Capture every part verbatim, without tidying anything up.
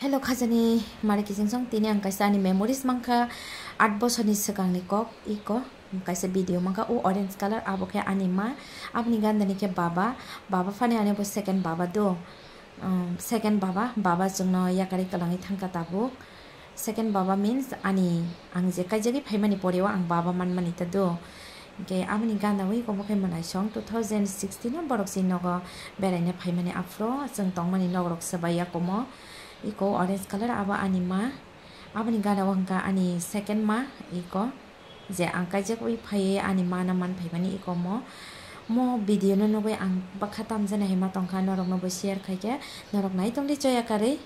Hello, khajani mari kiching song, tini ang kaisa ani memories mankha, aat bosorni swkangni kok, iko kaisa video mankha, o orange colour, abo khe ani ma, aboni gandani khe baba, baba phani ani bo second baba do, um, second baba, baba chwngno yakarwi kwlangwi thangkha tabuk. Second baba means ani ang je kaijagwi phaimani poreo ang baba manmani ta do. Hwnkhe aboni gana ui komo khe mwnaisong two thousand sixteen o borok chini nogo beraina phaimani aphuru chwng tongmani nokrok swbai ya komo. Iko orange colour abo ani ma. Aboni gana o hwnkha ani second ma iko. Je ang kaijak ui phaiwi ani mana man phaimani iko mo. Mo video no nugui ang bakha tamjani hai ma tongkha, norok no bo share khaikhe norok nai tongdi choya karwi.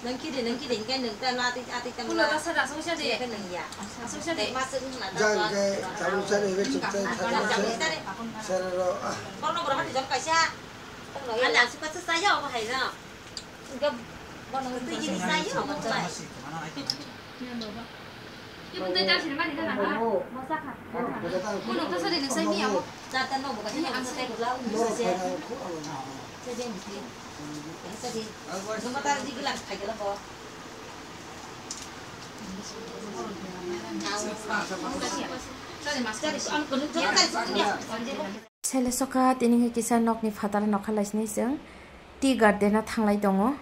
Nang kiri, nang kiri, hingke nang ta, no ati, ati tang. Kuno ta sada, asok sada. Hingke nang ya. Asok sada. Tei masuk na ta. Jang ke, tamu sada, hingke cuk tai, thani sada. Sada ro, ah. Kono boro hati jon kaisa. Kono ya, asuk kaisa saya, apa hai na? Hingke bono tu jadi saya, apa hai? Ibung tei ta sini mani kana ha? Masa kha. Kuno ta sori nung sai mi amo. Jata no buka ni ang sai kula umi se. Sai ding bisi. Sai di. Nung ta di gelas khai gelas ko. Sele soka tini khe kisa nokni phataro nokha lai sini chwng tea garden o thanglai tongo.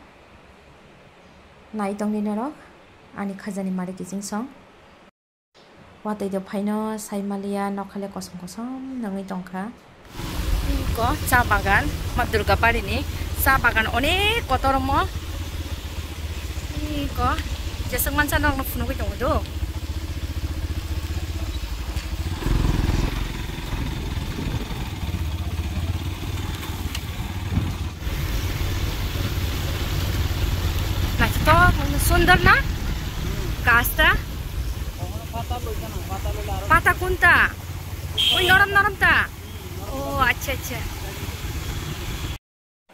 Nai tongdi norok ani khajani mari kiching song. Watwi de phaino sai maliya, nokhale kosom kosom nangwi tongkha. Iko cha bagan, ma Durga Bari ni cha bagan onek kotor omo. Iko jeswk mansa norokno phunugwi tongo do. Naithotok sundor na gasta. Pata kunta? Oi, norom norom ta? Oh, acha acha.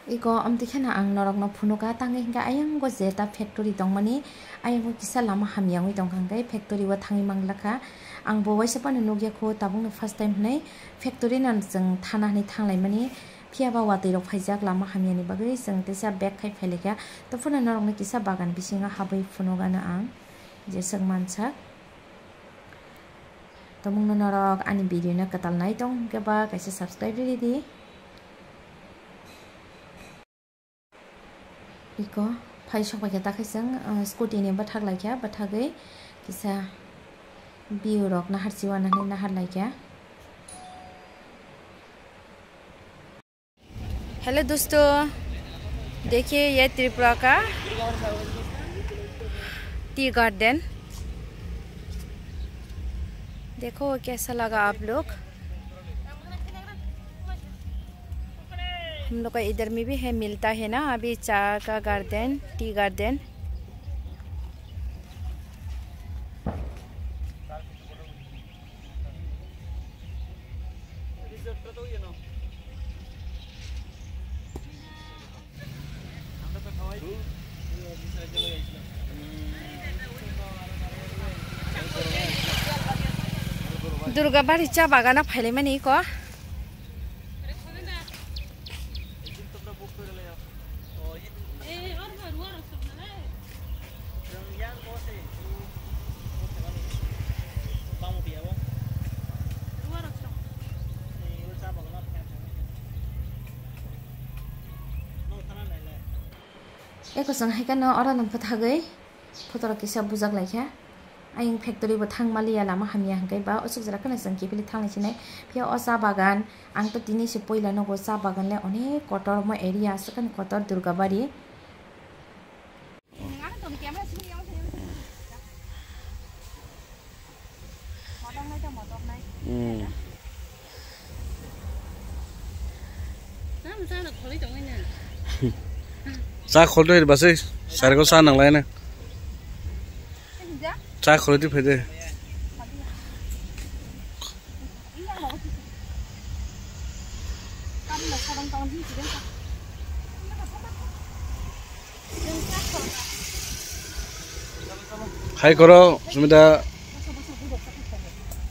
Iko amtwi kheno ang norokno phunuka, tangwi hwnkhe ayang go je ta factory tongmani, ayang go kisa lama hamya wngwi tongkha, hwnkhe factory o thangwi manglakha. Ang bo waisa phano nukya kho, tabukno first time hwnwi factory no chwng thana hwnwi thanglaimani, phiya ba watwi rok phaijak lama hamya ni bagwi, chwng teisa bag khai phailaikha. Tophano norokno kisa bagan bisingo habwi phunukano ang, jeswk mansak. Tabukno norok ani video no kwtal nai tong hwnkhe ba kaisa subscribe rwdi di. Iko phai sok bai khe ta khe chwng, ah, scooty ni bwthak lai kha, bwthagwi kisa view rok nahar si uanani nahar lai kha. Hello दोस्तों, देखिए ये त्रिपुरा का tea garden, देखो कैसा लगा आप लोग। हम लोग का इधर में भी है, मिलता है ना अभी चाय का garden, tea garden. Durga Bari cha bagana phailaimani iko. Eko chwng hai kheno oro nang kwthagwi photo rok kisa bujak lai kha. Ayang factory bo thang maliya, lama hamya hwnkhe ba usuk jora kheno chwng kiphilwi thang lai sinai. Phiya o cha bagan, ang to tini se puila nugo, cha bagan le onek kotor omo area aswk ani kotor Durgabari. Hmm. Cha khol rw basai, sargo cha nang lai na. Cha khol di phai de. Hai koro, Sumita.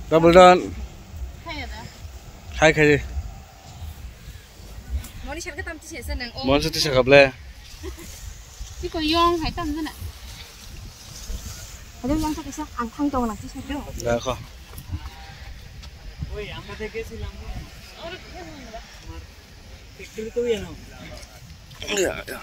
Double down. Hai khai. Moni sar ka tam tisi asa nang. Mon sa tisa kable. Iko yong hai tam jana. Halo yang tak isa ang thang tong nang tisa do. Da ko. Ya, ya.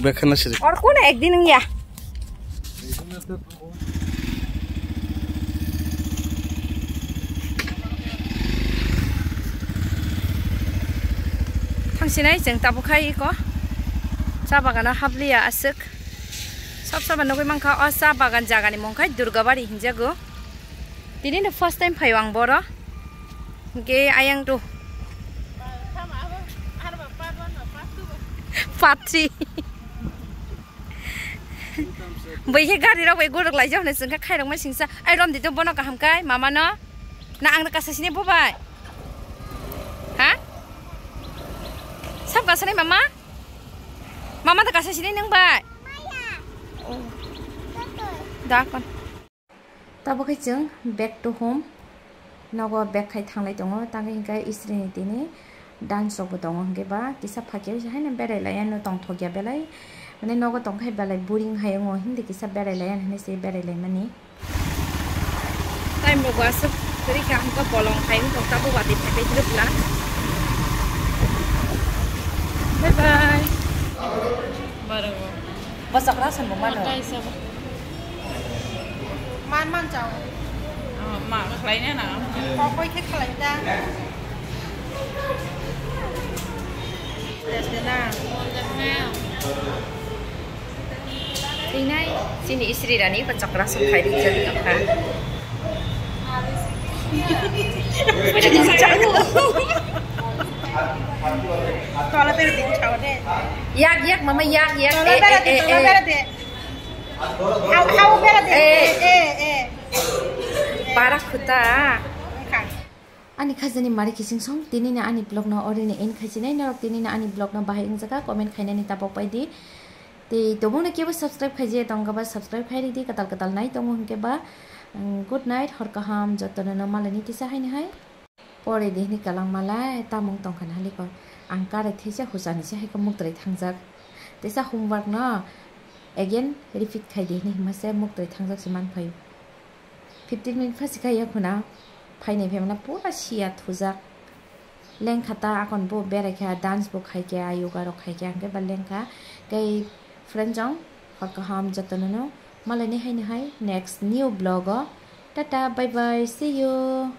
Bekhana siri. Or kono ekdin wngya. Thangsinai chwng tabuk khai iko. Cha bagano habliya aswk. Sab sabo nugwi mankha o cha bagan jagani mung khai Durgabari hinjago. Tini no first time phaio ang boro. Hingke ayang do. Part three. Bai khe gari rok bai guruk lai jok hinwi chwngkha khairok mai singsa. Ai rom di to bono kaham kai mama no. Na ang no kasa sini bo bai. Ha? Sab kasa ni mama? Mama to kasa sini nang bai. Oh. Da kon. Tabuk khe chwng back to home. Nogo back khai thanglai tongo, tangwi hinkhe istri ni tini dance rok bo tongo, hinkhe ba kisa phakiya se haino berai lai ano tongthokya belai, mane nogo tongkhe belai boring hai wngo, hindi kisa berai lai ano hinwi se berai lai mani. Time rok bo aswk kwrwi kha, hwnkhe bolong hai wngtong tabuk watwi phaipai philuk la. Bye bye. Bosok rason bo mano. Man man chao. Oh, ma khlai na na. Kokoi khe khlai da. Test na. Tinai chini isri rani ko chokra song khai ri chen ka kha. Tola bera de chao de. Yak yak mama yak yak. Tola bera de, tola bera de. Hau, hau bera de. Eh. Eh, eh. Para khuta. Ani khajani mari kising song, tini na ani vlog no orini end khaichinai, norok tini na ani vlog no bahai wngjaka, comment khainani tabok pai di. Tei tobong no kebo subscribe khaijaya tongkha ba subscribe khai ridi, katal katal nai tongo hinkhe ba, mm, good night, hor kaham, jotono no malani tisa haini hai. Pore de hini kalang malai tamung tongkha na haliko. Ang kare thisa husani se haiko muktrai thangjak. Tesa homework no again repeat khai de hini hima se muktrai thangjak se man phaio. Fifteen minute phasi khai yakhuna phainai phaimana pura siya thujak. Lengkha ta akon bo berai kha dance bo khai kha yoga rok khai kha hinkhe ba lengkha. Tei friend jong hor kaham jotono no malai ni haini hai next new vlog o. Tata bye bye see you.